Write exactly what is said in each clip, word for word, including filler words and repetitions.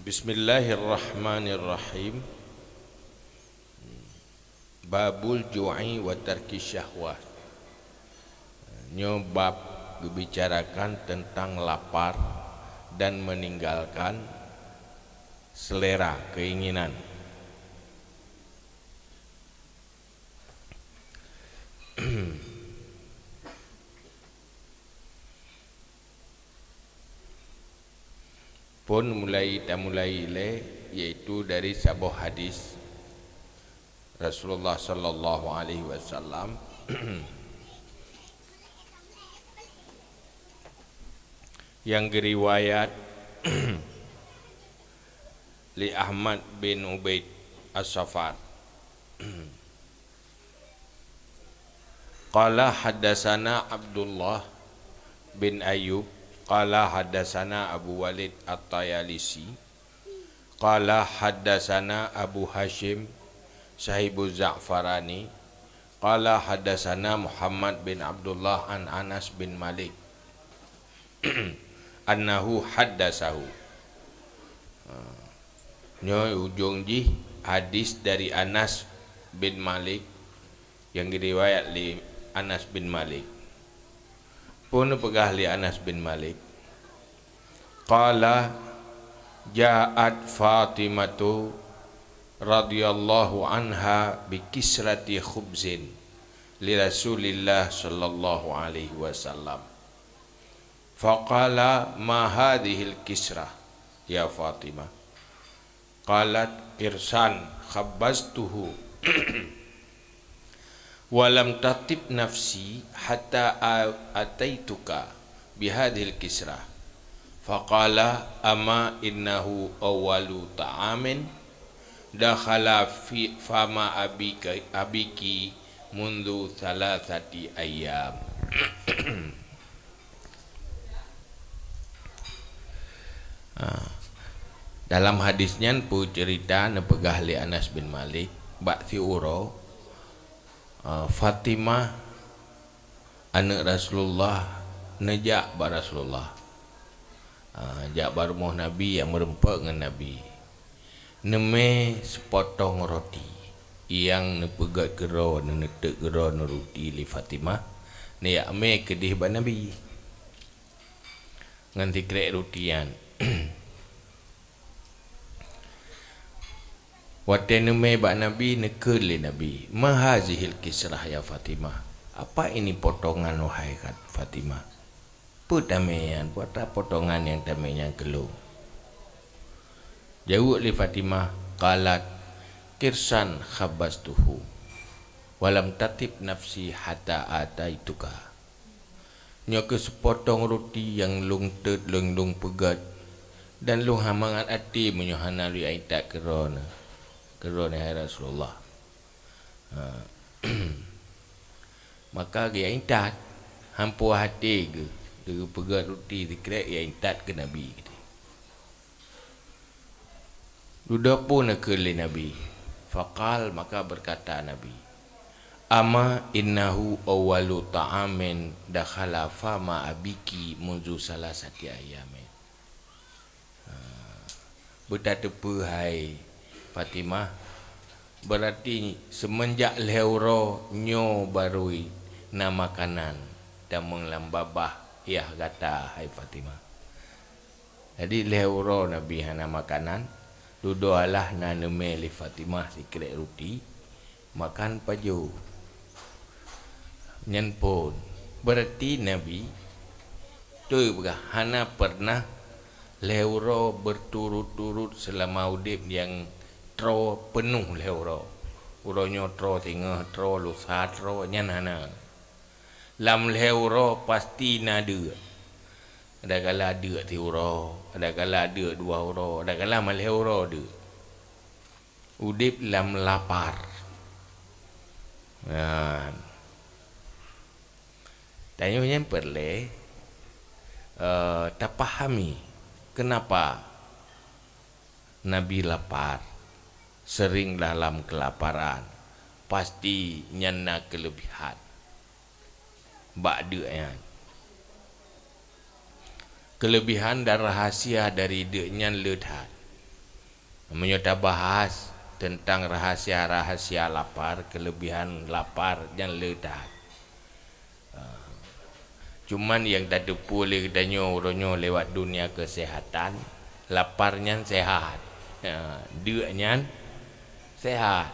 Bismillahirrahmanirrahim. Babul ju'i wa tarki syahwah. Nyoe bab geubicarakan teuntang lapar dan meninggalkan selera, keinginan. Phon mulai tamulai ilée, yaitu dari saboh hadis Rasulullah sallallahu alaihi wasallam nyang geuriwayat lé Ahmad bin Ubaid As-Safar. Qala haddatsana Abdullah bin Ayyub, qala haddatsana Abu Walid At-Tayalisi, qala haddatsana Abu Hasyim Sahibuz Za'farani, qala haddatsana Muhammad bin Abdullah an Anas bin Malik, annahu haddatsahu. Ha. Nyoe ujong jih hadis dari Anas bin Malik, nyang geuriwayat lé Anas bin Malik. Peue neupeugah lé Anas bin Malik? Qala, "Ja'at Fatimatu radhiyallahu anha bi kisrati khubzin li Rasulillah sallallahu alaihi wasallam." Faqala, "Ma hadhil kisrah, ya Fatimah?" Qalat, "Qirsan khabbaztuhu, wa lam tatib nafsi hatta a-, ataituka bihadhil kisrah." Faqala, "Ama innahu awwalu ta'amin dakhala fi fama abika, abiki mundhu thalathati ayyam." Ha. Dalam hadis nyan peucerita neupeugah lé Anas bin Malik, bak siuroe, ha, Fatimah, aneuëk Rasulullah, neujak bak Rasulullah. Ha, jak bak rumoh Nabi nyang meureumpok ngon Nabi. Neumé seupotong roti nyang neupeugét keudroe, neuneuteuk keudroe neuruti lé Fatimah, neujak mé keudeh bak Nabi. Ngon sikrek ruti nyan. Watée neumé bak Nabi, neukheun lé Nabi, "Ma hazihil kisrah ya Fatimah? Apa ini potongan, wahai Fatimah? Peue tamé nyan, peue ata potongan nyang tamé nyan keu lôn?" Jaweueb lé Fatimah, qalat, "Qirsan khabbaztuhu, wa lam tatib nafsi hatta ataituka." Nyoe kheueh seupotong ruti nyang lôn teuet, lôn, lôn peugét, dan lôn hana mangat até meunyoe hana lôn jak intat keudroe neuh, keudroe neuh, hai Rasulullah. Ha. Maka geujak intat, han puih até geuh, geupeugét ruti sikrek jak intat keu Nabi. Dudoe pun neukheun lé Nabi. Faqal, maka beukata Nabi, "Ama innahu awwalu ta'amin dakhala fama abiki munzu salasati ayyamin." Ha, beutateupeue hai Fatimah, beurati seumeunjak lhée uroe nyoe barô na makanan tamong lam babah yah gata, hai Fatimah. Jadi, lhée uroe Nabi hana makanan, dudoe alah na neumé lé Fatimah sikrek ruti, makan pajoh. Nyan phon, beurati Nabi, beutôi peugah, hana peureunah lhée uroe beuturot-turot seulama udeb nyang troe peunoh lhée uroe. Uroe nyoe troe singoh, troe lusa, troe, nyan hana. Lam lhée uroe pasti na deuk. Adakala deuk siuroe, adakala deuk dua uroe, adakala malhée uroe deuk. Udeb lam lapar. Nyan. Tanyoe nyan peureulée, eh, tapahami keunapa Nabi lapar, seuring dalam keulaparan, pasti nyan na keuleubihan bak deuk nyan. Keuleubihan dan rahsia dari deuk nyan le that. Meunyoe tabahas teuntang rahasia-rahasia lapar, keuleubihan lapar, nyan le that. Ah, cuman nyang tateupeue lé geutanyoe uroe nyoe lewat dunia kesehatan, lapar nyan sehat. Ah, deuk nyan sehat.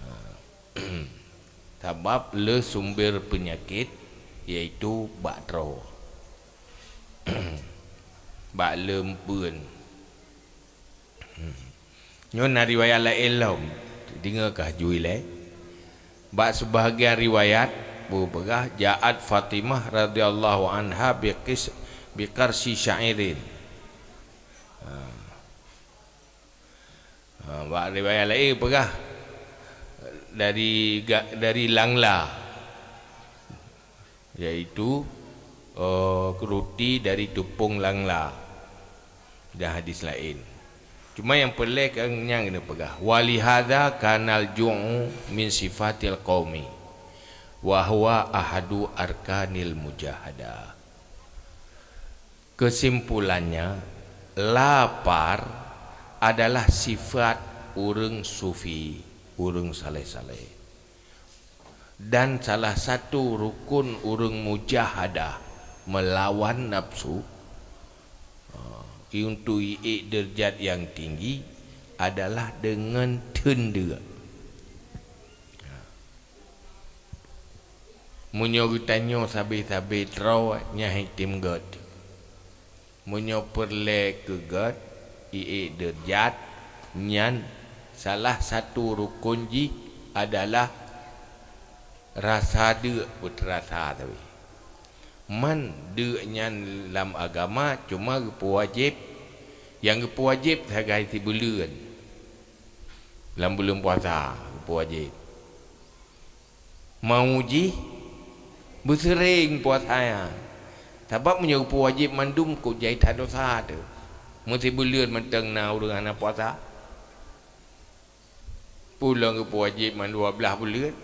Ah, sabab le sumber peunyakét, yaitu bak droe, bak le eumpeuen. Nyoe na riwayat laén lom, deungoe kah ju ilée. Bak seubahagian riwayat, beupeugah, "Ja'at Fatimah radhiyallahu anha biqis-, biqarsi sya'irin." Ha. Ha, bak riwayat laén peugah, dari ga-, dari langla, yaitu, eh, ruti dari tupông langla, dan hadis laén. Cuma nyang peureulée ka nyang geuneuk peugah, "Walihadza kanal ju'u min sifatil qaumi, wa huwa ahadu arkanil mujahadah." Kesimpulannya, lapar adalah sifat ureuëng sufi, ureuëng saleh-saleh, dan salah satu rukun ureuëng mujahadah, melawan nafsu, ha, untuk iék deurjat nyang tinggi adalah deungon theun deuk. Meunyoe geutanyoe sabe-sabe droe nyang hana tem gét, meunyoe peureulée keu gét iék deurjat, nyan salah satu rukun jih adalah rasa deuk beuteurasa sabe. Man deuk nyan lam agama cuma geupeuwajéb, nyang geupeuwajéb sagai sibuleuen lam buleuen puasa geupeuwajéb. Mau jih beuseuréng puasa nyan. Sabab meunyoe geupeuwajéb mandum, kok jai that dosa teuh. Meusibuleuen mantong na ureuëng hana puasa. Peue lom geupeuwajéb mandua blaih buleuen.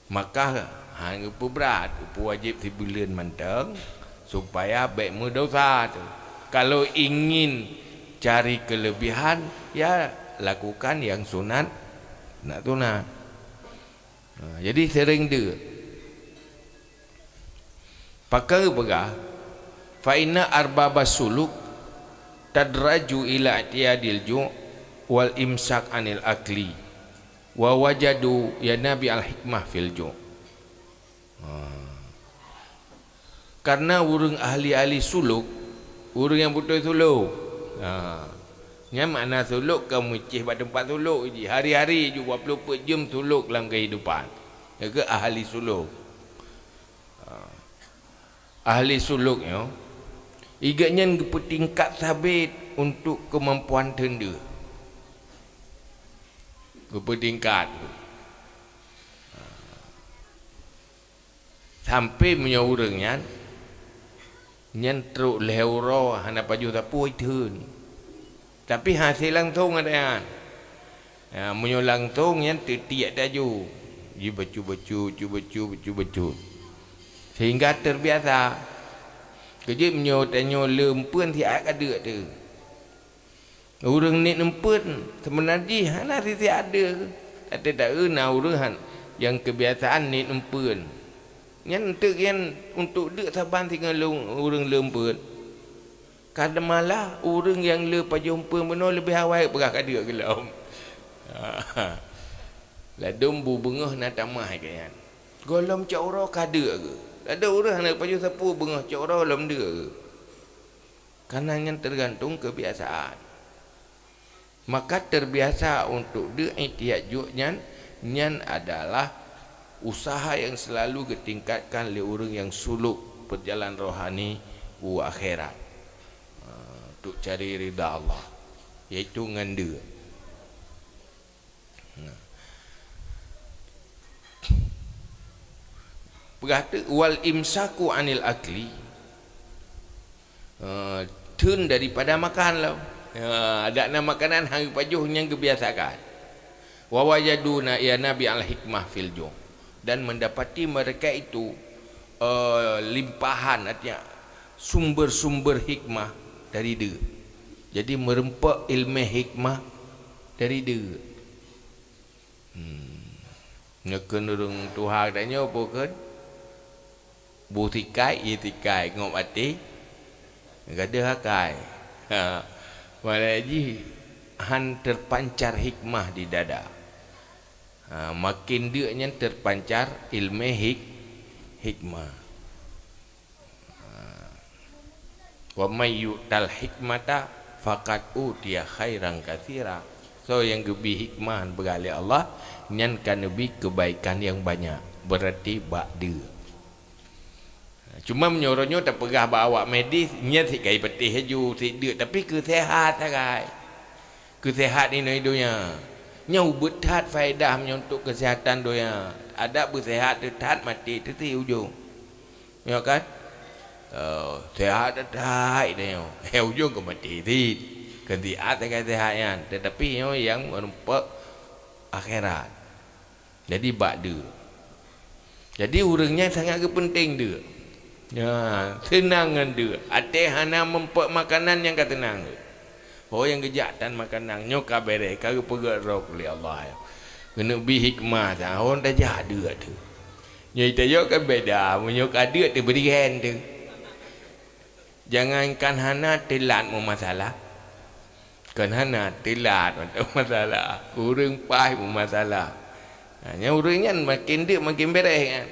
Maka hana geupeubrat, geupeuwajéb sibuleuen mantong, supaya bék meudosa teuh. Kalau ingin cari kelebihan, ya lakukan nyang sunat, sunat-sunat. Ha, jadi seuréng deuk. Pakon geupeugah, "Fa inna arbabas suluk tadraju ila i'tiyadil ju' wal imsak anil akli, wa wajadu yanabi'al hikmah fil ju'." Ha. Karena ureuëng ahli-ahli suluk, ureuëng nyang beutôi suluk. Ha. Nyan makna suluk ka meucéh bak teumpat suluk jih. Hari-hari ju bak ploh peuet jeuem suluk lam keuhidupan. Nyan keuh ahli suluk. Ha. Ahli suluk nyoe, i gobnyan geupeutingkat sabé untuk keumampuan theun deuk. Geupeutingkat. Sampoe meunyoe ureuëng nyan, nyan trok lhée uroe hana pajoh sapeue theun. Tapi hase langsong ada nyan. Ya, meunyoe langsong nyan teutiek taju. Jibacut-bacut, bacut-bacut, bacut-bacut. Sehingga terbiasa. Keujeuet meunyoe tanyoe le eumpeuen siat ka deuk teuh. Ureuëng niet eumpeuen, seubeuna jih hana sisi adeue. Até taeu na ureuëng han, nyang keubiasaan niet eumpeuen. Nyan teuk nyan untuk deuk saban singoh lé ureuëng le eumpeuen. Kadang malah ureuëng nyang le pajoh eumpeuen bunoe leubeh awai peugah ka deuk gohlom. Ladôm bu beungoh na tamah keu nyan. Gohlom cot uroe ka deuk geuh. Ladôm ureuëng hana pajoh sapeue beungoh cot uroe lom deuk geuh. Karena nyan tergantung kebiasaan. Maka terbiasa untuk deuk i'tiyad ju' nyan, nyan adalah usaha yang selalu geutingkatkan lé ureuëng nyang suluk peujalan rohani u akhirat, ha, untuk cari ridha Allah, yaitu ngon deuk. Nah. Peugah teuk, "Wal imsaku anil akli." Eh, theun daripada makan lom. Ya, adak na makanan hana geupajoh nyang geubiasakan. "Wa wajadu yanabi'al hikmah fil ju'." Dan mendapati mereka itu, eh, limpahan, artinya sumber-sumber hikmah dari deuk. Jadi, meureumpok ileumèe hikmah dari deuk. Hmm. Nyoe kheun ureuëng tuha tanyoe peue kheun? Bu sikai, ie sikai, ngop até, gadôh akai. Ha. Makna jih hán teupancar hikmah di dada. Ha, maken deuk nyan teupancar ileumèe hik-, hikmah. Ha. "Wa may yu'tal hikmata faqad utiya khairan katsira." Soe nyang geubri hikmah peugah lé Allah, nyan ka neubri keubaikan nyang banyak, beurati bak deuk. Cuma meunyoe uroe nyoe tapeugah bak awak medis, nyan sit ka jipatéh laju, sit deuk, tapi keu seuhat sagai. Keu seuhat inoe donya. Nyan ubeuet that faedah meunyoe untuk keuseuhatan donya. Adak beuseuhat teuh that, maté teuh sit ujong. Nyo kan? Oh, seuhat that, that nyoe. He, ujong ka maté sit. Kan siat sagai seuhat nyan. Tetapi nyoe nyang meureumpok akhirat. Jadi bak deuk. Jadi ureuëng nyan sangat geupeunténg deuk. Ya, seunang ngon deuk. Até hana meumpok makanan nyang ka seunang. Oh, nyang geujak tan makanan nyoe ka bèrèh, ka geupeugöt rot lé Allah. Keuneuk bi hikmah, tahon tajak deuk teuh. Nyoe tajak kan beda, meunyoe ka deuk teuh beudihen teuh. Jangankan hana teulat meumasalah, kon hana teulat mantong masalah, kureueng paih meumasalah. Ha, nyan ureuëng nyan maken deuk maken bèrèh nyan.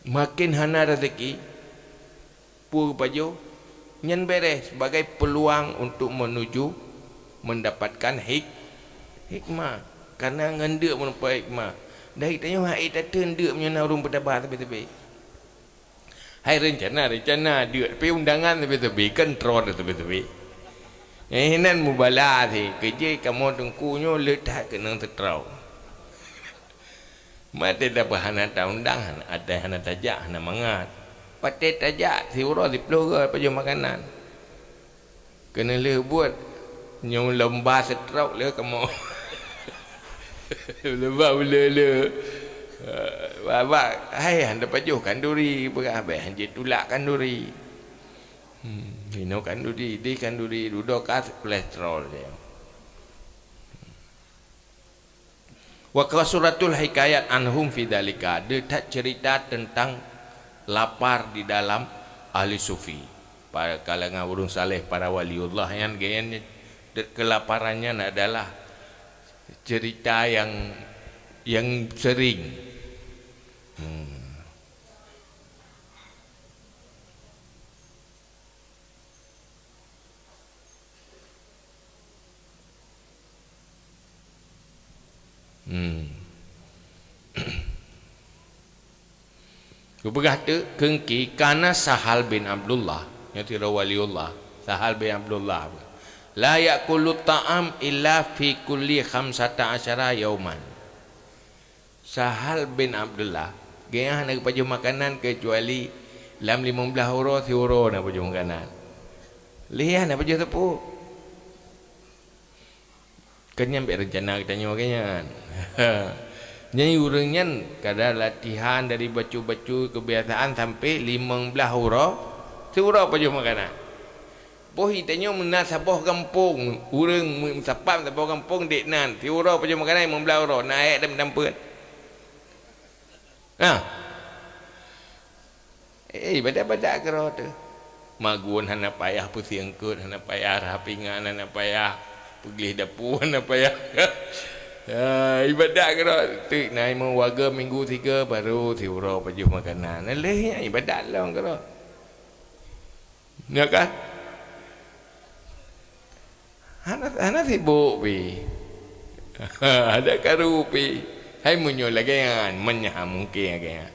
Maken hana raseuki, peue geupajoh, nyan bèrèh sebagai peuluang untuk meunuju meundapatkan hik-, hikmah. Kareuna ngon deuk meureumpok hikmah. Dari tanyoe hana tateun deuk meunyoe na ureuëng peutaba sabe-sabe. Hai reuncana, reuncana deuk, tapi undangan sabe-sabe, kan tron sabe-sabe. Eh, nan mubalaih sit, keujeuet kamoe teungku nyoe le that keunong teutroe. Maté dapeuh hana taundang, hana, até hana tajak, hana mangat. Paté tajak, siuroe siplôh goe pajoh makanan. Keuneulheueh buet, nyoe lomba seutrok lé kamoe. Lomba ulèe-ulèe. Bak, bak, hai, hana pajoh kanduri, peugah bèk, han jitulak kanduri. Hmm, inoe kanduri, di kanduri, dudoe ka kolesterol dia. Wa kasuratul hikayat anhum fi dzalika, deuh that cerita tentang lapar di dalam ahli sufi. Para kalangan ureuëng saleh, para waliullah nyan, geuyan keulaparan nyan adalah cerita yang, yang sering. Hmm. Hmm. Kupeugah teuk keungki, kana Sahal bin Abdullah, nyoe sidroe waliullah, Sahal bin Abdullah, la ya'kulu ta'am illa fi kulli khamsata asyara yauman. Sahal bin Abdullah, geuh hana geupajoh makanan keucuali lam limong blaih uroe siuroe na pajoh makanan. Lheueh hana pajoh teupeu. Kan nyan bèk reuncana geutanyoe keu nyan. Nyan ureuëng nyan kada latihan dari bacut-bacut keubiasaan sampai limong blaih uroe siuroe pajoh makanan. Boh itanyoe meuna saboh gampông, ureuëng meusapat saboh gampông dek nan, siuroe pajoh makanan limong blaih uroe, na ayat dan meudampeuet. Nah. Eh, ibadat-badat keudroe teuh. Magun hana payah, peusiengkeut hana payah, rhah pingan hana payah, peugleh dapu hana payah. Ya, ibadat keudroe teuh, na limong warga minggu tiga baru siuroe pajoh makanan. Lheueh nyan ibadat lom keudroe. Ya kan? Hana, hana sibuk pih. Ada karu pih. Hai meunyoe lagèe nyan, meunyoe mungken lagèe nyan.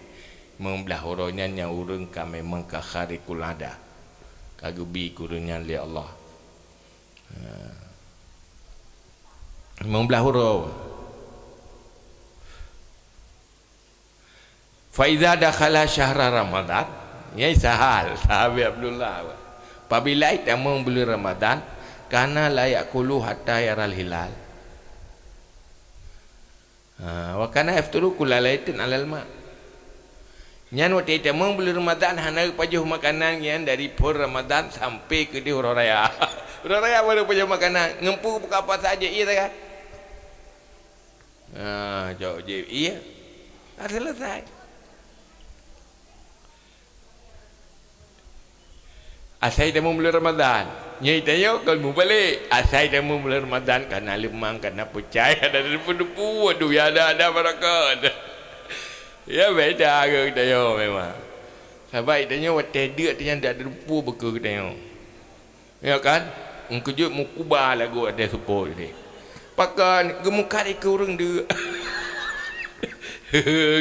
Limong blaih uroe nyan nyang ureuëng ka memang ka khariqul ada. Ka geubi keu ureuëng nyan lé Allah. Ha. Limong blaih uroe. Fa iza dakhala syahra Ramadan, nyan Sahal, sahabat Abdullah. Apabila itamong buleuen Ramadan, kana la ya'kulu hatta yaral hilal. Ha, wa kana yafturu kulla lailatin alal ma. Nyan watée tamong buleuen Ramadhan hana pajoh makanan nyan dari phon Ramadhan sampai keudeh uroe raya. Uroe raya baru pajoh makanan, ngon peue buka puasa jeuet ie sagai. Ha, jok jeuet ie. Ka selesai. Asai tamong buleuen Ramadhan. Nyoe tanyoe kon mubalek. Asai tamong buleuen Ramadhan kana leumang, kana peucai, kana depu-depu. Waduh, ya ada, ada barakat. Ya beda ke tanyoe memang. Sabab tanyoe watée deuk tanyoe dak depu beukeu tanyoe. Ya kan? Meukeujot meukuba lagu ada seupôt tadi. Pakon geumukat ikeue ureuëng deuk.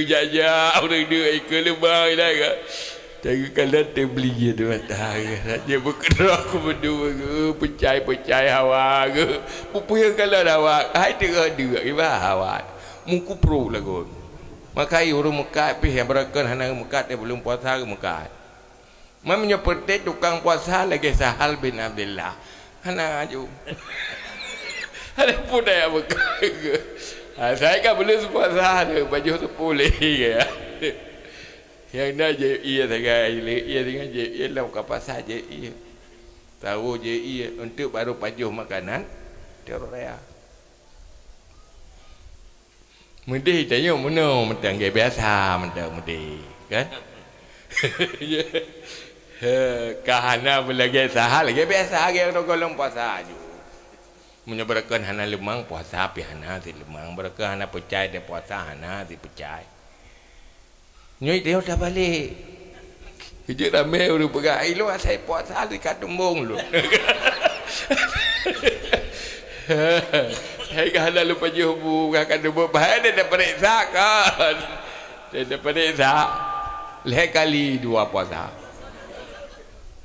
Jak-jak ureuëng deuk ikeue leubang dah ka. Tapi kalau teubeli je tu mata ke. Saja beukeuroh aku beudua ke, peucai-peucai hawa ke. Pupuyang kalau hawa, hai teuka deuk iba hawa. Meukuprok lagu. Maka ureuëng meukat pih nyang beureukan hana meukat, dia belum puasa ke meukat. Meunyoe peureté tukang puasa lagée Sahal bin Abdillah, hana aju. Hana pun daya beukeuh. Ha, saya ka belum puasa, ada baju sepuluh ya. Yang na je iya sagai, iya dengan je iya lam kapasa je iya. Tahu je iya untuk baru pajoh makanan terus raya. Meudeh tanyoe meunoe mantong gét biasa mantong meudeh, kan? He, ka hana beulagée Sahal lagée biasa lagée ureuëng gohlom puasa aju. Meunyoe beureukan hana leumang puasa pih hana sileumang, beureukan hana peucai teuh puasa hana sipeucai. Nyoe tanyoe tabalek. Keujeuet ramé ureuëng peugah, "Ai lôn asai puasa di ka tumbong lôn." Hai ka hana lôn pajoh bu ka ka tumbong, bahai dia dah pareksa kan. Dia dah pareksa. Lhée kali dua puasa.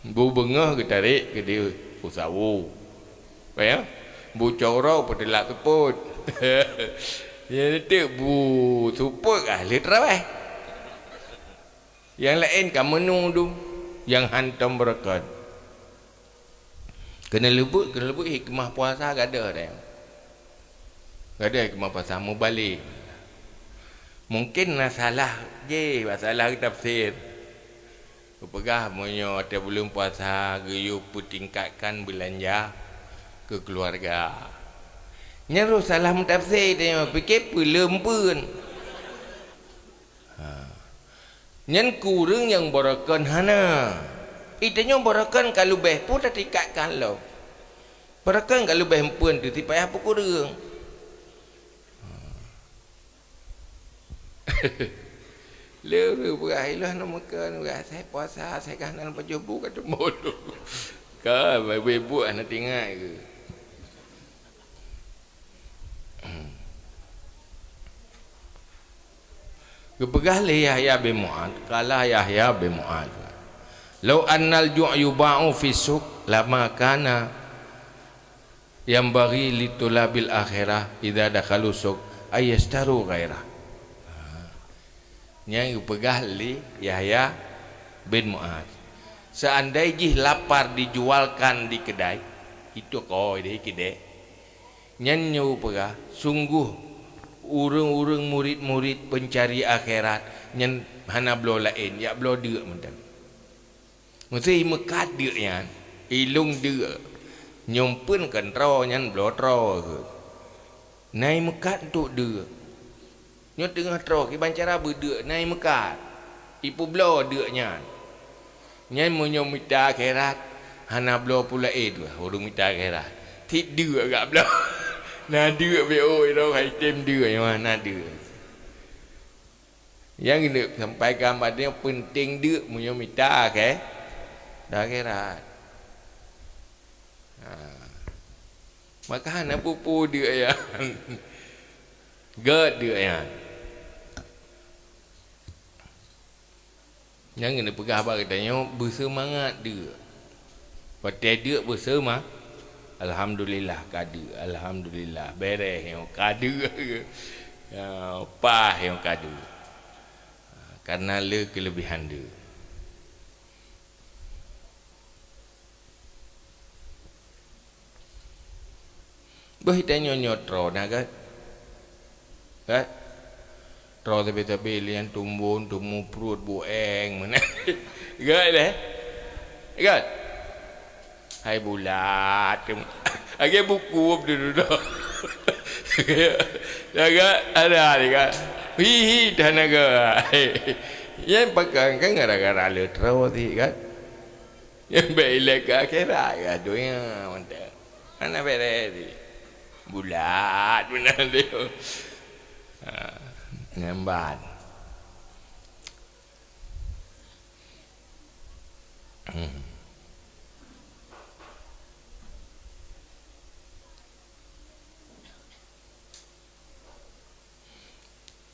Bu beungoh geutarek keu di usawo. Ya? Bu coro peuteulak seupôt. Ya, teuk bu seupôt ahli terawih. Yang laén ka meunoe dum, nyang hantom beureukat. Keuneuleubeut, keuneuleubeut hikmah puasa gadoh deh. Gadoh hikmah puasa mubalek. Mungkin na salah jih, salah tafsir. Geupeugah meunyoe watée buleuen puasa geuyue peutingkatkan beulanja keu keuluwarga. Nyan roh salah meutafsir tanyoe, pike peuleumpuen. Ha. Nyan keu ureuëng nyang beureukan hana. Itanyoe beureukan ka leubeh pun tatingkatkan lom. Beureukan ka leubeh meupeuen teuh sipayah peukureueng. Lé ureuëng peugah, "Ilôn hana meukeuen, peugah, asai puasa, asai ka hana lôn pajoh bu ka teumulông." Ka, ibu-ibu hana teuingat keu. Geupeugah lé Yahya bin Mu'adz, qala Yahya bin Mu'adz, "Lau annal ju' yuba'u fi suq lama kana yanbaghi li tulabil akhirah idza dakhalu suq ay yastaru ghairah." Ha. Nyang geupeugah lé Yahya bin Mu'adz, "Seandai jih lapar dijualkan di keudai, itu koi di keudai, nyan nyoe peugah, sungguh ureuëng-ureuëng murit-murit peuncari akhirat nyan hana bloe laén, jak bloe deuk mantong." Meusé imeukat deuk nyan, ilông deuk, nyoe pun keu droe nyan bloe droe geuh. Na imeukat untuk deuk. Nyoe teungoh troh kiban cara beudeuk na imeukat. Ipeubloe deuk nyan. Nyan meunyoe mita akhirat, hana bloe pula eh dua ureuëng mita akhirat. Tieb deuk gak bloe. Na deuk B O irong hai tem deuk nyoe na deuk. Nyang keuneuk sampaikan bak tanyoe peunteng deuk meunyoe mita akhé-, akhirat. Ha. Maka hana peue-peue deuk nyan. Gét deuk nyan. Nyang keuneuk peugah bak geutanyoe beuseumangat deuk. Watée deuk beuseumangat, alhamdulillah ka deuk, alhamdulillah bereh nyoe ka deuk. Ya, paih nyoe ka deuk. Karena le keulebihan deuk. Boh tanyoe nyoe troe na gét. Gét. Droe sabe-sabe lé nyan tumbon, tumu pruet, bueng meunan. Gét lé? Gét? Hai bulat. Lagèe buku beudôh-dôh. Jaga ada ni kan. Hihi dah naga. Nyan pakon kan gara-gara le troe ti kan. Nyan bèk ilèe keu akhirat ka donya mantap. Hana bèrèh ti. Bulat meunan tu. Ha, nyan ban. Hmm.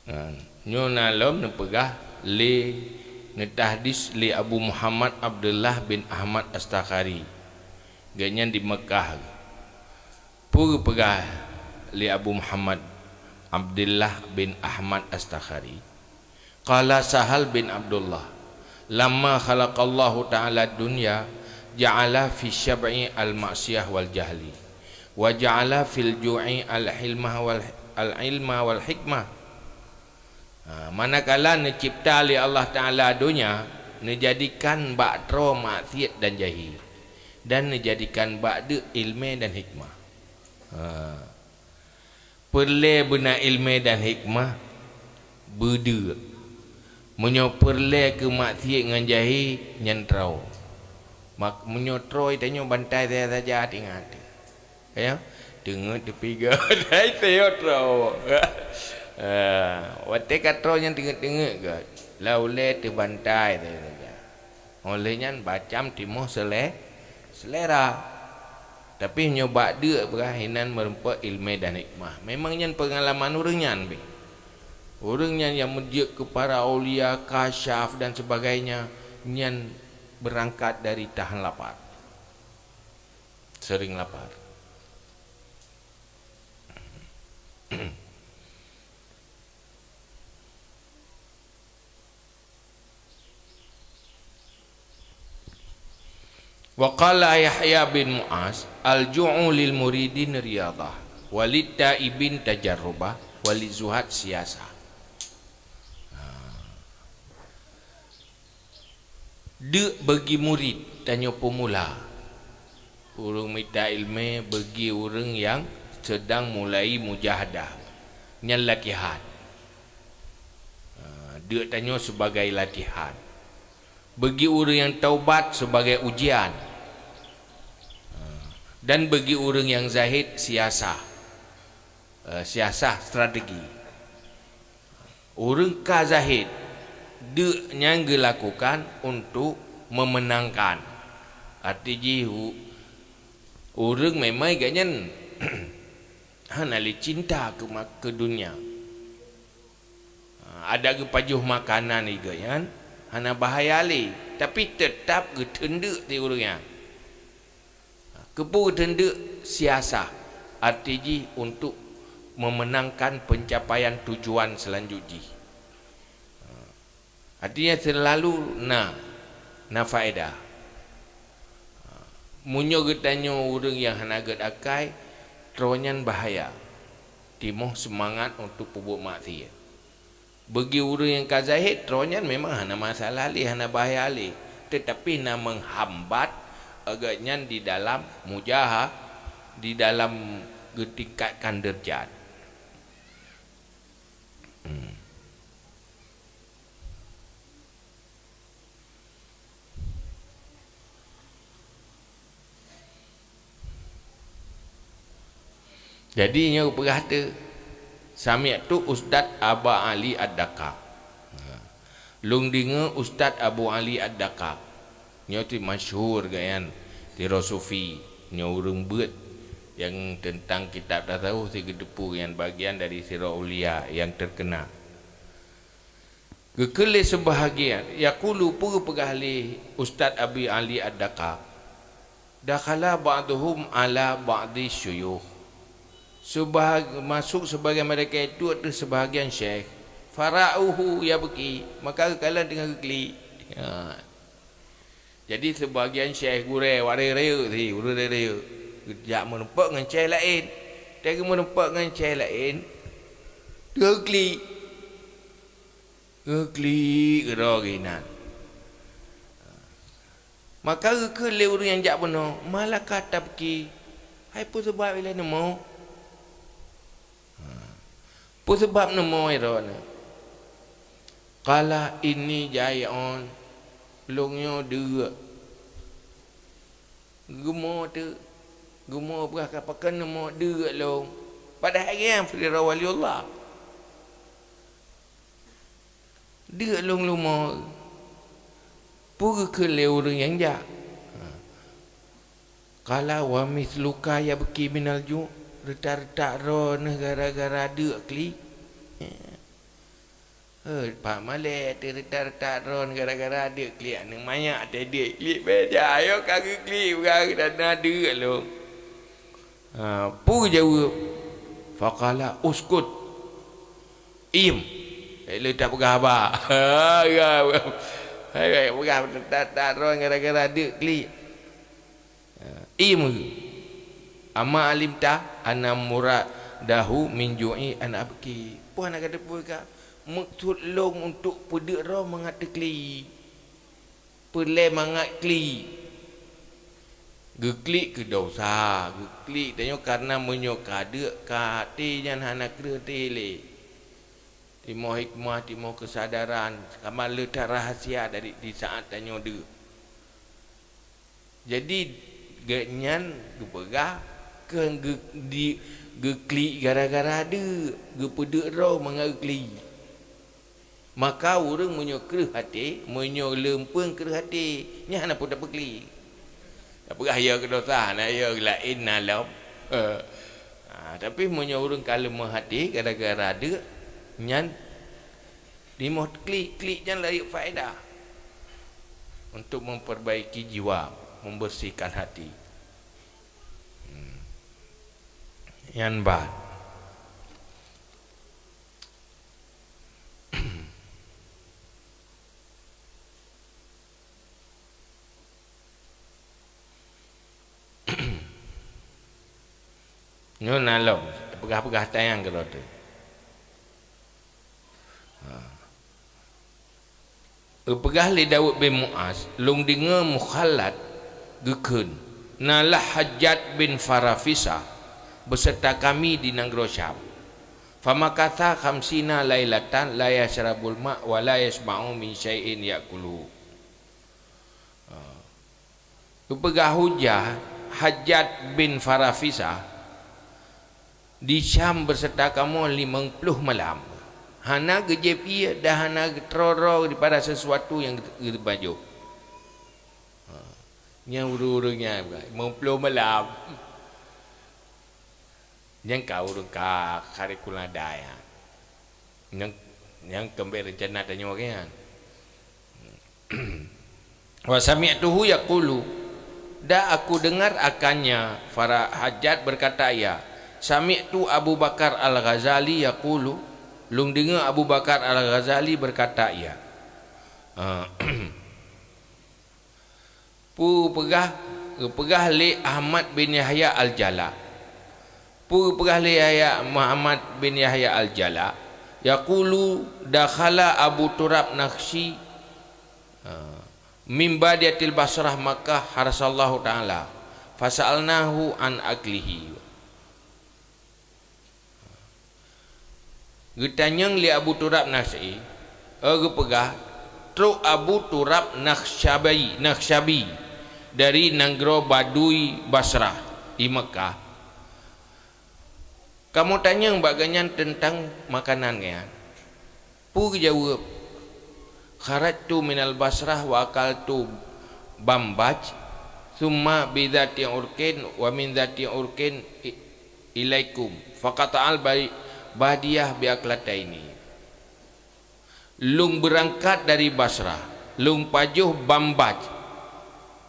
Ha, nyoe na lom neupeugah lé, neutahdis lé Abu Muhammad Abdullah bin Ahmad As-Sakhari. Gobnyan di Meukah. Peue geupeugah lé Abu Muhammad Abdullah bin Ahmad As-Sakhari? Qala Sahal bin Abdullah, "Lamma khalaqallahu ta'ala dunya, ja'ala fi syab'i al-ma'siyah wal jahli, wa ja'ala fil ju'i al-hilmah wal, al-ilma wal hikmah." Ha, manakala neucipta lé Allah Ta'ala donya, neujadikan bak troe maksiat dan jahé, dan neujadikan bak deuk ileumèe dan hikmah. Ha. Peureulèe beuna ileumèe dan hikmah, beudeuk. Meunyoe peureulèe keu maksiat ngon jahé, nyan troe. Mak-, meunyoe troe tanyoe bantai saja-saja, ingat. Ya, teungeut teupiga, dai teuyo troe. Ah, watèe ka troe nyan teungeut-teungeut gèt, lam ulèe teubantai saja-saja. Óh lheueh nyan bacam timoh seulè-, seulera. Tapi nyoe bak deuk peugah inan meurumpok ileumèe dan hikmah. Memang nyan peungalaman ureueng nyan beh. Ureueng nyan nyang meujeuet keu para aulia, kasyaf dan sebagainya, nyan beurangkat dari tahan lapar. Seuring lapar. Wa qala Yahya bin Mu'az, "Al-ju'u lil muridin riyadhah, wa lit taibin tajarrubah, wa liz zuhad siyasah." Deuk bagi murid tanyoe peumula. Ureueng mita ileumèe bagi ureueng nyang seudang mulai mujahadah. Nyan latihan. Ha, deuk tanyoe sibagai latihan. Bagi ureueng nyang taubat sibagai ujian. Ha, dan bagi ureueng nyang zahid siasah. Eh, siasah, strategi. Ureueng ka zahid, deuk nyan geulakukan untuk meumeunangkan. Arti jih, u-, ureueng memang gobnyan hana lé cinta keu ma-, keu dunia. Ha, adak geupajoh makanan lé gobnyan hana bahaya lé, tapi teutap geuteundeuk di ureueng nyan. Keupeue geuteundeuk siasah, arti jih untuk meumeunangkan peuncapaian tujuan seulanjut jih. Artinya, seulalu na, na faedah. Meunyoe geutanyoe ureueng nyang hana gét akai, troe nyan bahaya, timoh seumangat untuk peubuet maksiat. Bagi ureueng nyang ka zahid, droe nyan memang hana masalah lé, hana bahaya lé, teutapi na meuhambat awaknyan di dalam mujaha-, di dalam geutingkatkan deurajat. Hmm. Jadi, nyoe geupeugah teuk, "Sami'tu Ustaz Aba Ali Ad-Dakak." Ha. Lôn deungoe Ustaz Abu Ali Ad-Dakak. Nyoe ti masyhur geuh nyan, sidroe sufi, nyoe ureueng beuet nyang teuntang kitab tasawuf sigeuteupeue nyan bagian dari Sirah Aulia nyang teukeuna. Geukheun lé seubahagian, yaqulu, peue geupeugah lé Ustaz Abi Ali Ad-Dakak, "Dakhala ba'duhum ala ba'di syuyukh." Seubahag-, masuk sebahagian mereka itu ateueh seubahagian syekh. "Fara'uhu yabki," maka geukalon teungoh geuklik. Ha. Jadi, seubahagian syekh gurèe, awak rayeuk-rayeuk si, ureueng rayeuk-rayeuk, geujak meurumpok ngon syekh laén. Watèe geumeureumpok ngon syekh laén, teungoh geuklik. Geuklik keudroe geuh inan. Maka geukheun lé ureuëng nyang jak bunoe, "Ma laka tabki?" Hai peue sabab ilée neumoe? Ha. Peue sabab neumoe droeneuh? Qala inni jai'un. Lôn nyoe deuek. Geumoe teuk. Geumoe peugah ka pakon neumoe deuek lôn. Padahai nyan sidroe waliullah. Deuek lôn lumoe. Peue geukheun lé ureuëng nyang jak? Ha. Qala wa mithluka yabki minal ju'. Reutak-reutak droeneuh gara-gara deuek klik. Hei, Pak Malek, teuretak-retak droeneuh gara-gara deuek klik. Aneuëk manyak teuh deuek klik, beda ayo ka geuklik, bukan na deuek lôn. Ha, peue jaweueb? Faqala, "Uskut." Iem. Eh, le tapeugah haba. Ha, ya. Hai, peugah ta-, ta-, taron gara-gara deuek klik. Ha, iem. Amma alimta anna muradahu min ju'i an abki. Peue hana ka teupeue ka? Meukeusut lôn untuk peudeuek droe mangat teuklik. Peureulée mangat klik. Geuklik keu dosa, geuklik tanyoe kareuna meunyoe ka deuek ka até nyan hana kreueh até lé. Timoh hikmah, timoh keusadaran, kaman le that rahasia dari di saát tanyoe deuek. Jadi, geuhnyan geupeugah keu geu-, di, geuklik gara-gara deuek, geupeudeuek droe mangat geuklik. Maka ureuëng meunyoe kreueh até, meunyoe leumpeueng kreueh até, nyan hana peue tapeuklik. Tapeugah ya keu dosa, na ya laén na lom. Ha, tapi meunyoe ureuëng ka leumoh até gara-gara deuek, nyan timoh klik, klik nyan laén faedah untuk memperbaiki jiwa, membersihkan hati. Hmm. Nyan ban. Nyoe na lom, peugah-peugah tayang keudroe teuh. Ha. Geupeugah lé Daud bin Muaz, "Lôn deungoe Mukhalad geukheun, 'Nalah Hajjaj bin Farafisa beuseurta kami di nanggroe Syam. Famakatha khamsina lailatan la yasyrabul ma' wa la yasma'u min syai'in ya'kuluhu.'" Ha. Geupeugah hujah Hajjaj bin Farafisa di Syam beuseurta kamoe limong ploh malam. Hana geujép ié dan hana geutroe-droe daripada sesuatu nyang geuteupajôh. Ha. Nyan ureuëng-ureuëng nyan, limong ploh malam. Nyan ka ureuëng ka, ka hareukulada nyan. Nyang, nyang keumbek reuncana tanyoe nyan. Wa sami'tuhu yaqulu, dan aku dengar akannya, Fara-, Hajjaj berkata ia, "Sami'tu Abu Bakar Al-Ghazali yaqulu," lôn deungoe Abu Bakar Al-Ghazali berkata ia. Ah, peue peugah, geupeugah lé Ahmad bin Yahya Al-Jala. Peue geupeugah lé Yahya, Muhammad bin Yahya Al-Jala, yaqulu, "Dakhala Abu Turab Nakhsyi, ha, min badiyatil Basrah Makkah, harasallahu ta'ala, fasa'alnahu an aklihi." Geutanyong lé Abu Turab Nakhsyi, eh, geupeugah, trok Abu Turab Nakhsyabi, Nakhsyabi dari nanggroe Badui Basrah di Makkah. Kamoe tanyong bak geuhnyan teuntang makanan geuhnyan. Peue geujaweueb, "Kharajtu minal Basrah wa akaltu bambaj, tsumma bidzati urqin wa min dzati urqin i-, ilaikum, faqata'al bai-, badiyah bi aklataini." Lôn beurangkat dari Basrah, lôn pajoh bambaj.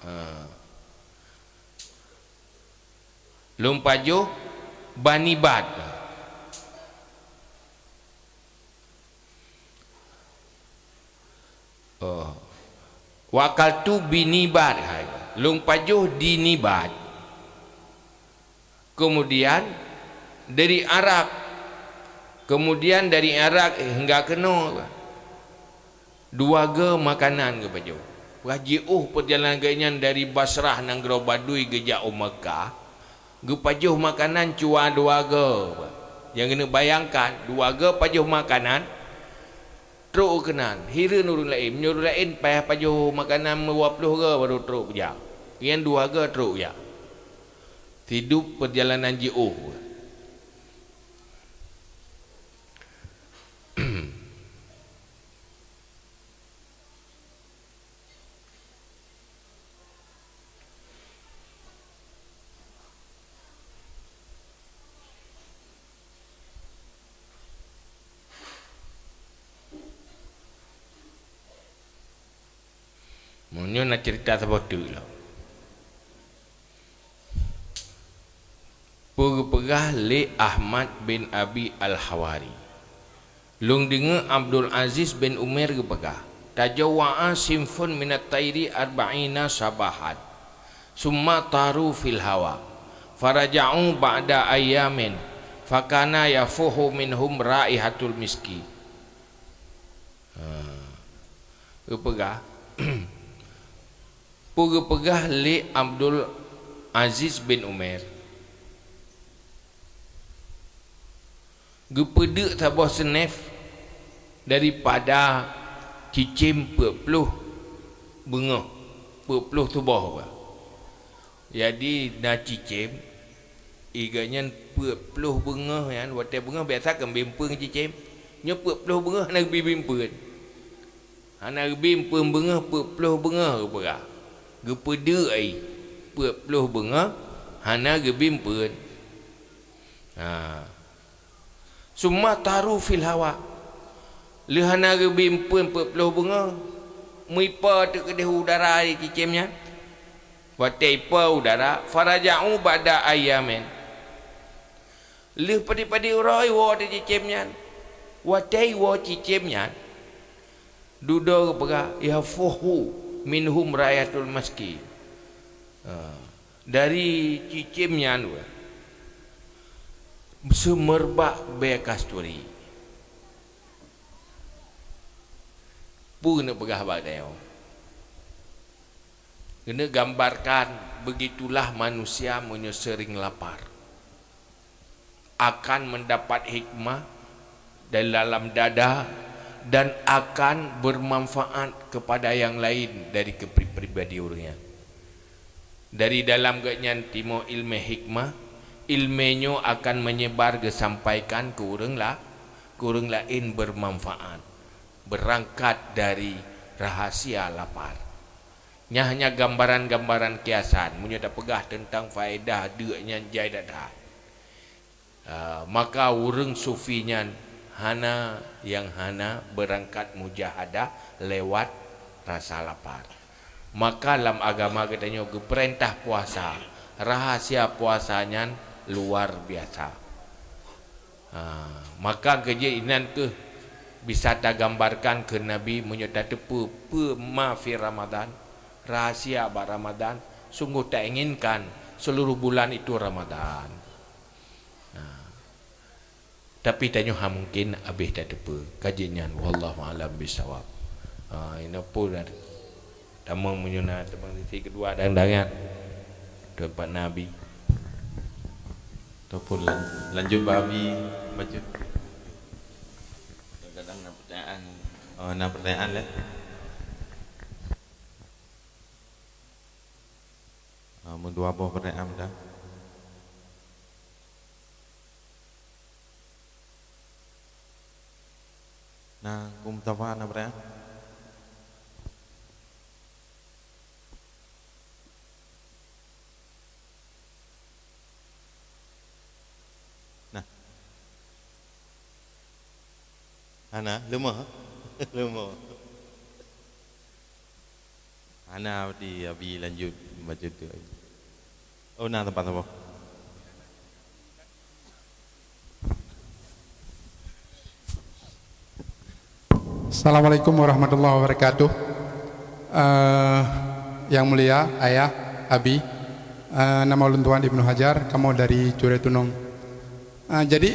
Ha. Lôn pajoh banibat. Oh. Wa akaltu binibat. Hai. Lôn pajoh dinibat. Kemudian dari arak. Kemudian dari arak hingga keunoe. Dua goe makanan geupajoh. Bah jiôh peurjalanan geuh nyan dari Basrah nanggroe Badui geujak u Meukah, geupajoh makanan cuwa dua goe. Nyang keuneuk bayangkan, dua goe pajoh makanan, trok keunan, hireuen ureuëng laén. Meunyoe ureuëng laén payah pajoh makanan dua ploh goe baru trok peujak. Nyan dua goe trok jak. Sidub peurjalanan jiôh. Meunyoe na ceurita saboh teuk lom. Peue geupeugah lé Ahmad bin Abi Al-Hawari? Lôn deungoe Abdul Aziz bin Umair geupeugah, "Tajawwa'a sinfun minat thairi arba'ina shabahan, summa taru fil hawa, faraja'u ba'da ayyamin, fakana yafuhu minhum raihatul miski." Ha. Geupeugah, peue geupeugah lé Abdul Aziz bin Umair, geupeudeuk saboh seunef daripada cicém peuet ploh beungoh, peuet ploh tuboh bah. Jadi na cicém, iga nyan peuet ploh beungoh nyan, watée beungoh biasa kan bimpeuen cicém. Nyoe peuet ploh beungoh hana geubi bimpeuen. Hana geubi bimpeuen beungoh, peuet ploh beungoh geupeugah. Geupeudeuk ai peuet ploh beungoh hana geubi bimpeuen. Ha. Summa taru fil hawa. Lheueh hana geubi bimpeuen peuet ploh beungoh, meuipo teuk keudeh udara di cicém nyan. Watée ipo udara, faraja'u ba'da ayyamin. Lheueh padub-padub uroe iwoe teuk cicém nyan. Watée iwoe cicém nyan, dudoe geupeugah, "Yafuhu minhum raihatul miski." Ha. Dari cicém nyan weueh, seumeubak bée kasturi. Peue neupeugah bak tanyoe? Keuneuk gambarkan, begitulah manusia meunyoe seuring lapar, akan mendapat hikmah dari dalam dada dan akan bermanfaat kepada yang lain dari kepri-, pribadi ureuëng nyan. Dari dalam geuhnyan timoh iéleumé hikmah, iéleumé nyoe akan meunyebar geusampaikan keu ureuëng la-, keu ureuëng laén, bermanfaat, beurangkat dari rahasia lapar. Nyan hanya gambaran-gambaran kiasan, meunyoe tapeugah teuntang faedah deuk nyan jai that-that. Ah, maka ureuëng sufi nyan hana nyang hana beurangkat mujahadah lewat rasa lapar. Maka lam agama geutanyoe geupeurintah puasa, rahasia puasa nyan luar biasa. Ah, maka keujeuet inan kheueh bisa tagambarkan keu Nabi meunyoe tateupeue peue ma fi Ramadan, rahasia bak Ramadan, sungguh tainginkan seluruh bulan itu Ramadan. Nah, tapi tanyoe hana mungkin habéh tateupeue. Ka jeuet nyan, wallahu a'lam bissawab. Ha, inoe peue dah tamong meunyoe na teuma sesi keudua dang-dang nyan. Teumpat na Abi. Ataupun lan-, lanjut bak Abi baca. Kadang na pertanyaan. Oh, na pertanyaan lé. Ah, meudua boh pertanyaan dah. Nah, Kong Mustafa na pertanyaan? Nah. Hana, leumoh. Leumoh. Hana, berarti Abi lanjut baca tu. Oh, na teumpat saboh. Assalamualaikum warahmatullahi wabarakatuh. Eh, Yang Mulia Ayah, Abi, eh, nama ulôn Tuan Ibnu Hajar, kamoe dari Curé Tunong. Eh, jadi,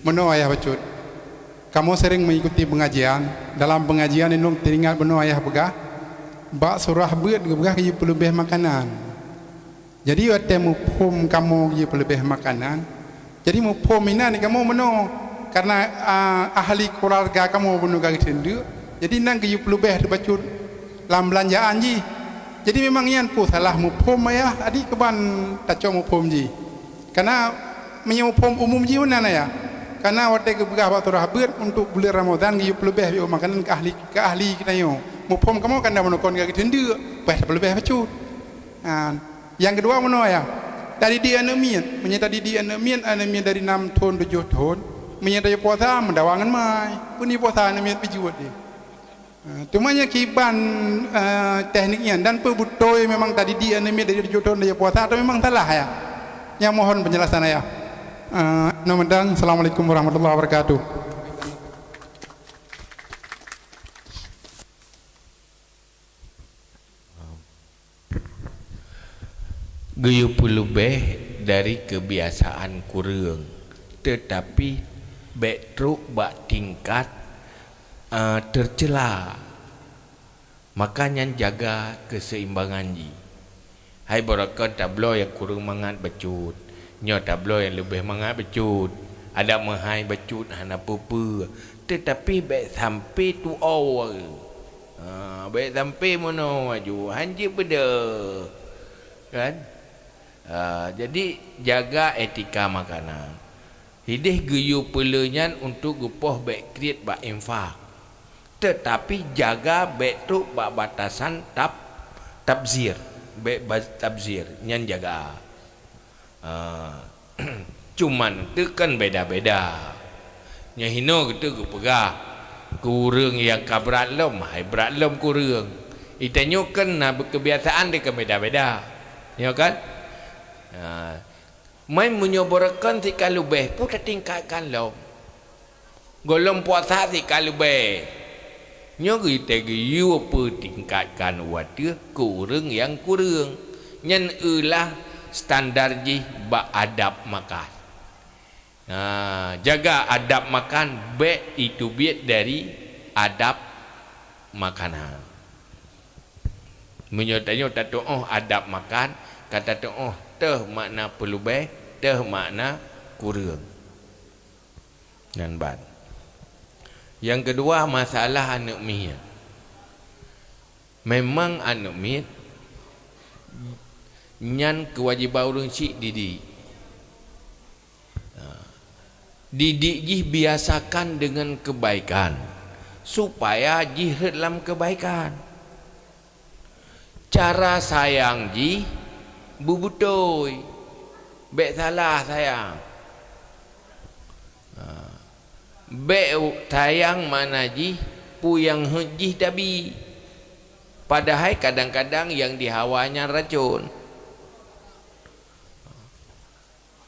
meunoe Ayah bacut. Kamoe sering mengikuti pengajian. Dalam pengajian inong teuingat bunoe ayah peugah, bak surah beuet geupeugah geuyue peuleubeh makanan. Jadi watée muphom kamoe geuyue peuleubeh makanan, jadi muphom inan kamoe bunoe, karena, a, ahli keluarga kamoe bunoe ka geuteundeuk, jadi nan geuyue peuleubeh teuh bacut lam beulanjaan jih. Jadi memang nyan peue salah muphom ayah, adik keuban tacok muphom jih. Kana meunyoe muphom umum jih meunan ayah. Kana watée geupeugah bak surah beuet untuk buleuen Ramadhan geuyue peuleubeh makanan keu ahli, keu ahli geutanyoe. Muphom kamoe kana meunokon ka geuteundeuk, bah tapeuleubeh bacut. Ha, nyang keudua meunoe ayah. Tadidik aneuk miet, meunyoe tadidik aneuk miet, aneuk miet dari enam thon, tujoh thon, meunyoe tajak puasa meudawa ngon mai. Peue ni puasa aneuk miet pijuet deh. Ha, teuma nyang kiban, eh, teknik nyan dan peue beutôi memang tadidik aneuk miet dari tujoh thon dia puasa atau memang salah ayah? Nyang mohon penjelasan ayah. Eh, nyoe mantong. Assalamualaikum warahmatullahi wabarakatuh. Geuyue peuleubeh dari keubiasaan kureueng, teutapi bék trok bak tingkat, eh, teucela. Maka nyan jaga keuseimbangan jih. Hai beureukan tabloe nyang kureueng mangat bacut, nyoe tabloe nyang leubeh mangat bacut. Adak meuhai bacut hana peue-peue, teutapi bék sampai tuwoe. Ha, bék sampai meunoe aju, hanjeuet beudôh. Kan? Ha, jadi jaga etika makanan. Hideh geuyue peuleu nyan untuk geupoh bék kriet bak infak. Teutapi jaga bék trok bak batasan tab-, tabzir. Bék ba-, tabzir, nyan jaga. Ah, cuman teuh kan beda-beda. Nyoe hinoe geuteu geupeugah, keu ureuëng nyang ka brat lom, hai brat lom keu ureuëng. Itanyoe kan na keubiasaan deh kan beda-beda. Nyoe kan? Ah, mai meunyoe beureukan sika leubeh, peue tatingkatkan lom. Gohlom puasa sika leubeh. Nyoe geuteugeuyue peutingkatkan wateueh keu ureuëng nyang kureueng. Nyan eulah standar jih bak adab makan. Nah, jaga adab makan bék jiteubiet dari adab makanan. Meunyoe tanyoe tatuoh adab makan, ka tatuoh teuh makna peuleubeh, teuh makna kureueng. Nyan ban. Nyang keudua, masalah aneuëk miet. Memang aneuëk miet nyan keuwajéban ureuëng chik didik. Ha. Didik jih, biasakan deungon keubaikan, supaya jih rhot lam keubaikan. Cara sayang jih beubeutôi, bék salah sayang. Ha. Bék sayang makna jih peue nyang heuet jih tabi. Padahai kadang-kadang nyang dihawa nyan racon.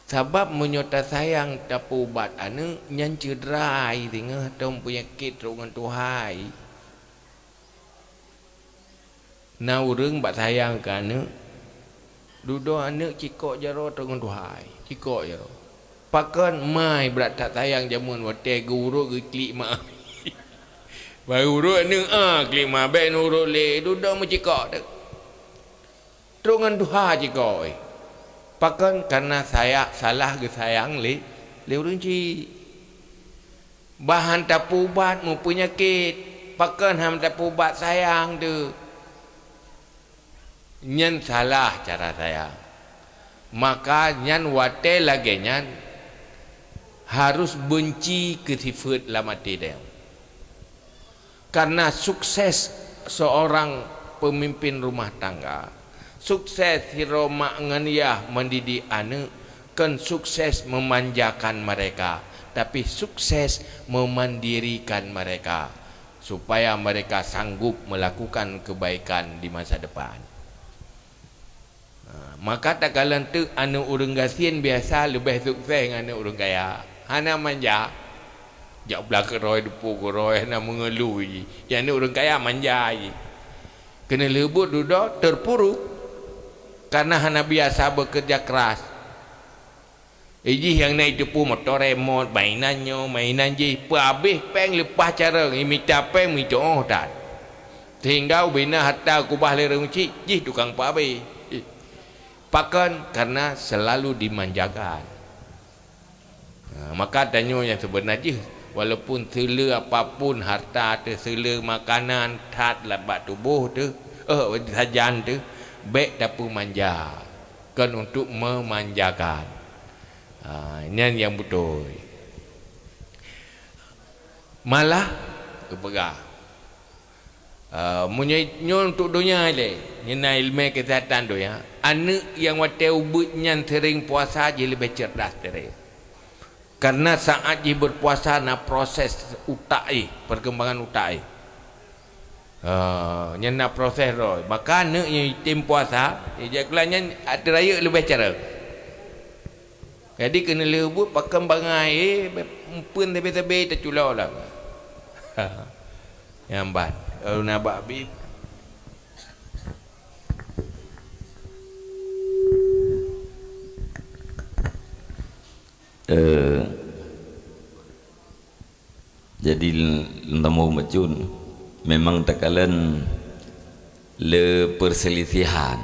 Sabab meunyoe tasayang tapeuubat aneuëk, nyan ceuderai singoh tom peunyakét trok ngon tuha. Na ureuëng bak sayang keu aneuëk, dudoe aneuëk cikok jaroe trok ngon tuha, cikok jaroe. Pakon mai brat that sayang jameun watée geuurot geuklik ma. Bak urot aneuëk, ah, klik ma bék neurot lé, dudoe meucikok teuk. Trok ngon tuha cikok, eh. Pakon? Karena saya salah geusayang lé, lé ureuëng chik. Bah han tapeuubat meupeunyakét, pakon han tapeuubat sayang teuh. Nyan salah cara sayang. Maka nyan watée lagée nyan harôh beunci keu sifeuet lam até tanyoe. Karena sukses seorang pemimpin rumah tangga, sukses sidroe mak ngon yah mendidik aneuëk, kon sukses memanjakan mereka, tapi sukses memandirikan mereka, supaya mereka sanggup melakukan kebaikan di masa depan. Ha, maka takalon teuk aneuëk ureuëng gasien biasa leubeh sukses ngon aneuëk ureuëng kaya. Hana manja. Jak blah keurôi, deupue keurôi, hana meungeuluh jih. Nyan aneuëk ureuëng kaya manja jih. Keuneulheueh buet dudoe teupuruk karena hana biasa bekerja keras. Eh, jih nyang na jiteupeue moto remot, mainan nyoe, mainan jih, peuhabéh péng leupah carông, imita péng meutuoh that. Sehingga ubena harta kubah lé ureuëng chik, jih tukang peuhabéh. Pakon? Karena selalu dimanjakan. Ha, maka tanyoe nyang seubeuna jih, walaupun seuleu apapun harta teuh, seuleu makanan that lam bak tuboh teuh, eh, sajan teuh, bék tapeumanja, kon untuk memanjakan. Ha, nyan nyang beutôi. Malah geupeugah, "Ah, meunyoe nyoe untuk donya ilée, nyoe na ileumé keusehatan donya, aneuëk nyang watée ubeut nyan sering puasa jih leubeh cerdas dari." Karena saat jih berpuasa na proses utak jih, perkembangan utak jih. Ah, nyan na proses roh. Maka aneuëk nyang item puasa, ijak kula nyan ati rayeuk leubeh cara. Jadi keuneulheueh buet pakon bangai, eh, meupeuen sabe-sabe teuculo lam. Nyang ban, lalu na bak bit. Eh, Jadi, lom tamong bacut, memang takalon le perselisihan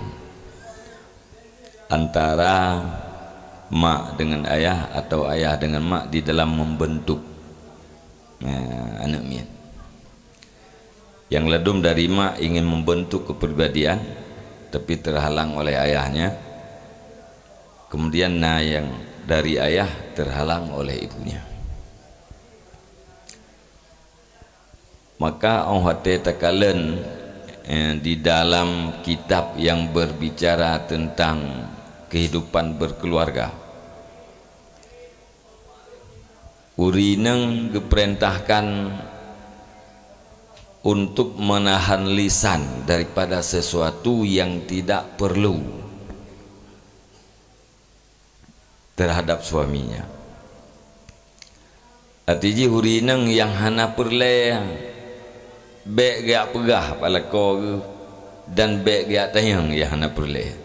antara mak dengan ayah atau ayah dengan mak di dalam membentuk, eh, aneuk miet. Yang ladum dari mak ingin membentuk kepribadian, tapi terhalang oleh ayahnya. Kemudian na yang dari ayah terhalang oleh ibunya. Maka óh watée takalon, eh, di dalam kitab yang berbicara tentang kehidupan berkeluarga, ureuëng inong geupeurintahkan untuk menahan lisan daripada sesuatu yang tidak perlu terhadap suaminya. Até jih ureuëng inong nyang hana peureulée, bék geujak peugah bak lakoe geuh dan bék geujak tanyong nyang hana peureulée,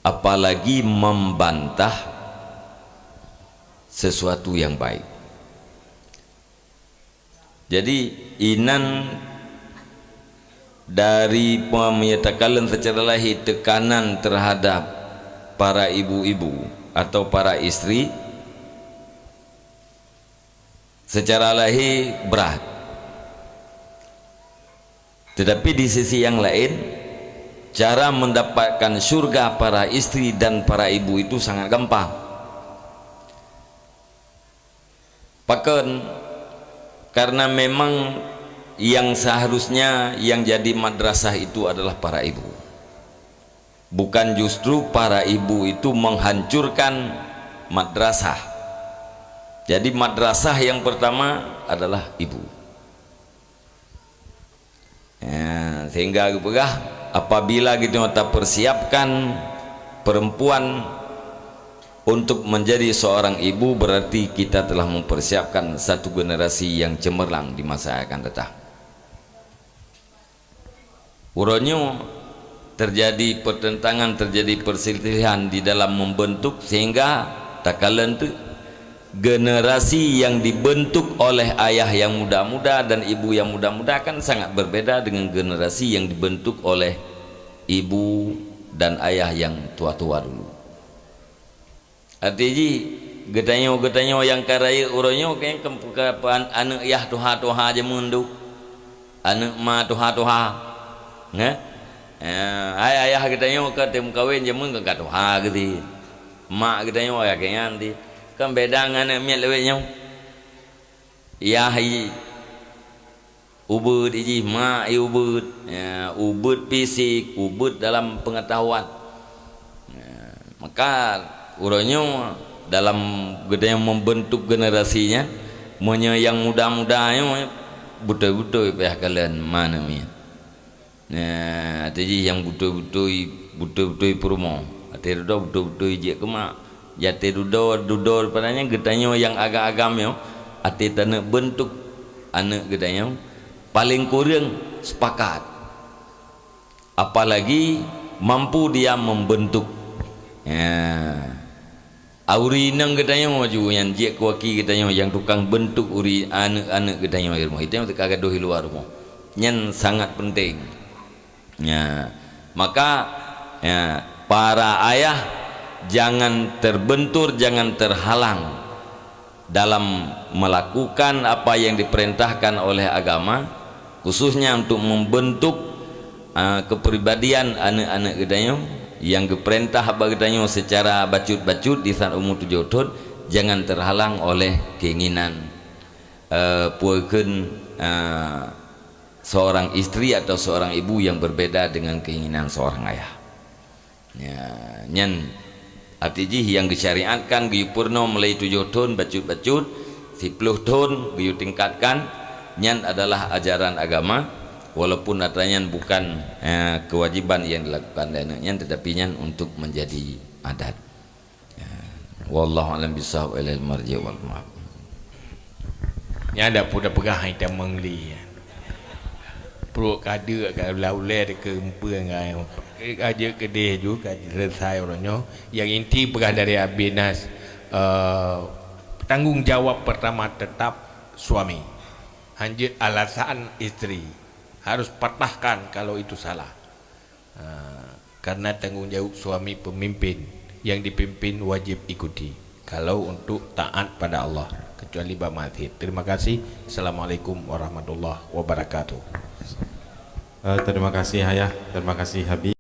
apalagi membantah sesuatu yang baik. Jadi, inan dari peumeutakalon secara lahé tekanan terhadap para ibu-ibu atau para istri secara lahé berat. Tetapi di sisi yang lain, cara mendapatkan syurga para istri dan para ibu itu sangat gampang. Pakon? Karena memang yang seharusnya yang jadi madrasah itu adalah para ibu. Bukan justru para ibu itu menghancurkan madrasah. Jadi madrasah yang pertama adalah ibu. Ya, sehingga geupeugah, apabila kita tapersiapkan perempuan untuk menjadi seorang ibu, berarti kita telah mempersiapkan satu generasi yang cemerlang di masa yang akan datang. Uroe nyoe terjadi pertentangan, terjadi perselisihan di dalam membentuk, sehingga takalon teuk generasi yang dibentuk oleh ayah yang muda-muda dan ibu yang muda-muda kan sangat berbeda dengan generasi yang dibentuk oleh ibu dan ayah yang tua-tua dulu. Até jih, geutanyoe-geutanyoe nyang ka rayeuk uroe nyoe keu, keu, keu aneuk yah tuha-tuha jameun dum. Aneuk ma tuha-tuha. Nggak? Eh, hai ayah geutanyoe ka tém kawen jameun ka tuha geuti. Mak geutanyoe ka keu nyan ti. Kan beda ngon aneuk miet lawét nyoe. Yah i ubeuet, ijih mak i ubeuet, ya, ubeuet fisik, ubeuet dalam pengetahuan. Ya, maka uroe nyoe dalam geutanyoe membentuk generasi nyan, meunyoe nyang muda-muda nyoe beutôi-beutôi payah kalon ma aneuk miet. Nah, até jih nyang beutôi-beutôi, beutôi-beutôi peurumoh. Até dudoe beutôi-beutôi jeuet keu mak. Até dudoe, dudoe pada nyan geutanyoe nyang agam-agam nyoe, até taneuk beuntuk aneuk geutanyoe, paleng kureueng sepakat. Apalagi mampu dia membentuk. Ya. Ureueng inong geutanyoe ju nyan jeuet keu aki geutanyoe nyang tukang beuntuk ureueng aneuk-aneuk geutanyoe di rumoh. Geutanyoe teuka gadôh di luwa rumoh. Nyan sangat penting. Ya, maka, ya, para ayah jangan terbentur, jangan terhalang dalam melakukan apa yang diperintahkan oleh agama, khususnya untuk membentuk, ah, kepribadian aneuk-aneuk geutanyoe yang geupeurintah bak geutanyoe secara bacut-bacut di saat umur tujoh thon, jangan terhalang oleh keinginan, eh, peue kheun, eh, seorang istri atau seorang ibu yang berbeda dengan keinginan seorang ayah. Ya, nyan arti jih nyang geusyariatkan geuyue peurunoe mulai tujoh thon bacut-bacut, siploh thon geuyue tingkatkan, nyan adalah ajaran agama, walaupun atra nyan bukan, eh, kewajiban yang dilakukan lé aneuk nyan, tetapi nyan untuk menjadi adat. Ya. Wallahu a'lam bissawab, wa ilaihil marji' wal ma'ab. Nyan dak peue peugah hai tamong li. Pruet ka deuk ka ulèe-ulèe dikeue meupeue ngai. Ka jeuet keudeh ju ka selesai uroe nyoe. Yang inti peugah dari Abi Nas, eh, tanggung jawab pertama tetap suami. Hanjeuet alasan isteri. Harus patahkan kalau itu salah. Ha, karena tanggung jawab suami pemimpin, yang dipimpin wajib ikuti. Kalau untuk taat pada Allah, kecuali bak maksiat. Terima kasih. Assalamualaikum warahmatullahi wabarakatuh. Eh, terima kasih Ayah, terima kasih Habib.